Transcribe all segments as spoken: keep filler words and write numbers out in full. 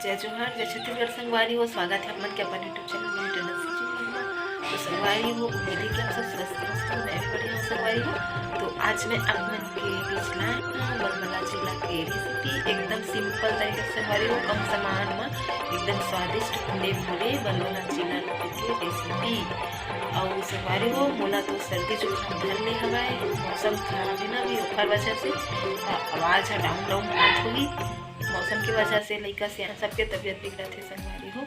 जय जोहार, जय छत्तीसगढ़ संगवारी हो। स्वागत है आप मन के अपन YouTube चैनल में, इंटरनेट से जी में। तो संगवारी हो, उम्मीद है कि आप सब स्वस्थ, मस्त हो। मैं भी बढ़िया हूँ संगवारी हो। तो आज मैं आप मन के बीच लाए हूँ बलबला चीला के रेसिपी। एकदम सिंपल तरीके से संगवारी हो, कम सामान में एकदम स्वादिष्ट फूले फूले बलबला चीला के रेसिपी। अउ संगवारी हो, मोला तो सर्दी जुकाम धर ले हवय, मौसम खराब है ना अभी, ओकर वजह से आवाज ह डाउन डाउन आत होही। मौसम के वजह से लइका सियान सबके तबीयत बिगड़त हे संगवारी हो।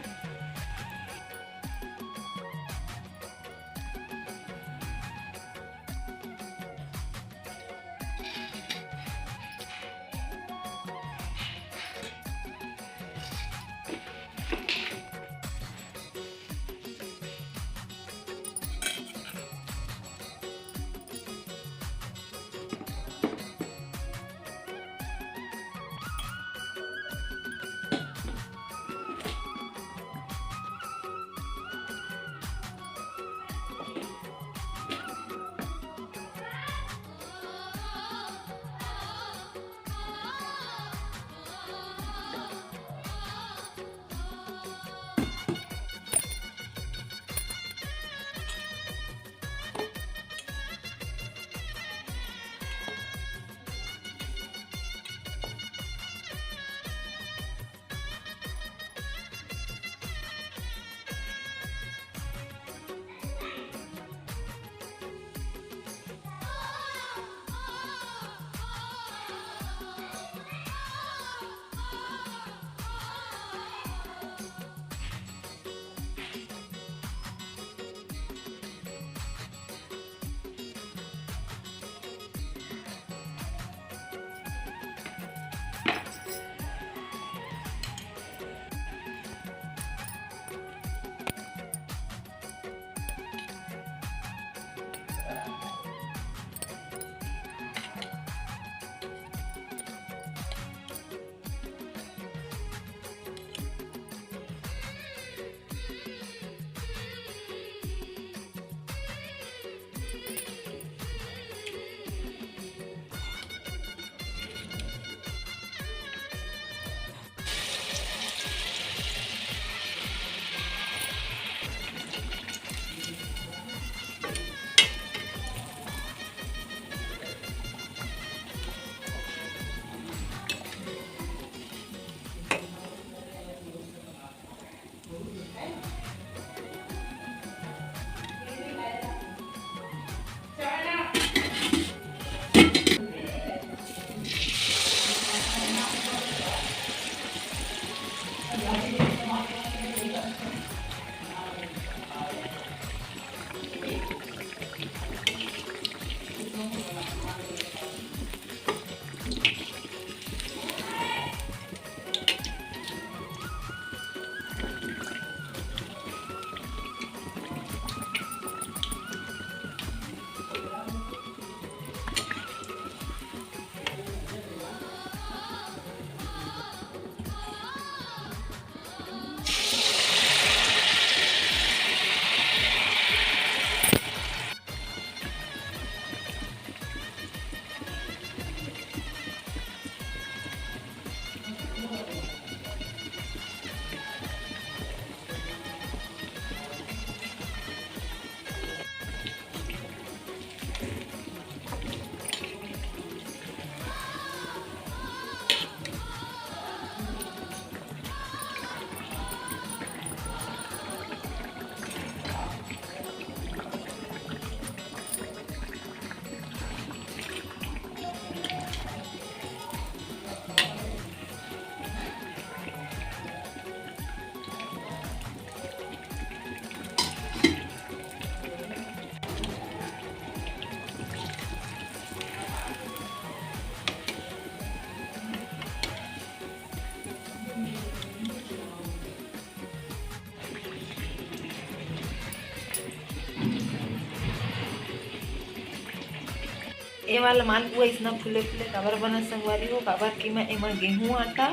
ए वाला मालपुआ अइसना फूले फूले काबर बनत संगवारी हो, काबर कि मैं एमा गेहूं आटा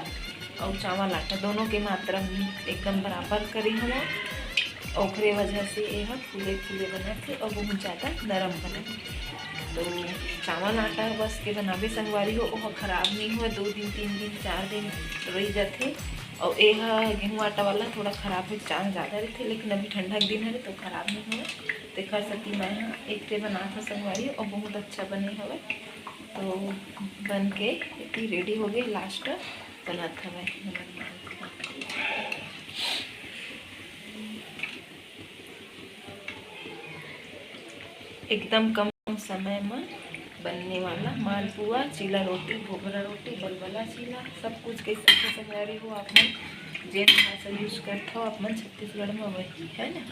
अउ चावल आटा दोनों के मात्रा एकदम बराबर करे हवं, ओखरे वजह से एहा फूले फूले बनत हे अउ बहुत ज्यादा नरम बनत हे। तो चावल आटा बस के बनाबे संगवारी हो, ओहा खराब नइ होय, दो दिन, तीन दिन, चार दिन रहि जाथे। अउ ए ह गेहूं आटा वाला, थोड़ा खराब होए के चांस ज़्यादा रहिथे, लेकिन अभी ठंडा के दिन हरे तो खराब नहीं होए। तेखर सेती मैं ह एक ठे बनात हव संगवारी, अउ बहुत अच्छा बने हवय। तो बन के एती रेडी हो गए, लास्ट बनत हवय। एकदम कम समय में बनने वाला मालपुआ, चीला रोटी, भोगरा रोटी, बलबला चीला, सब कुछ कैसे कैसे संगवारी हो आप मन, जेन भाषा यूज करत हो आप मन छत्तीसगढ़ में, वही है ना।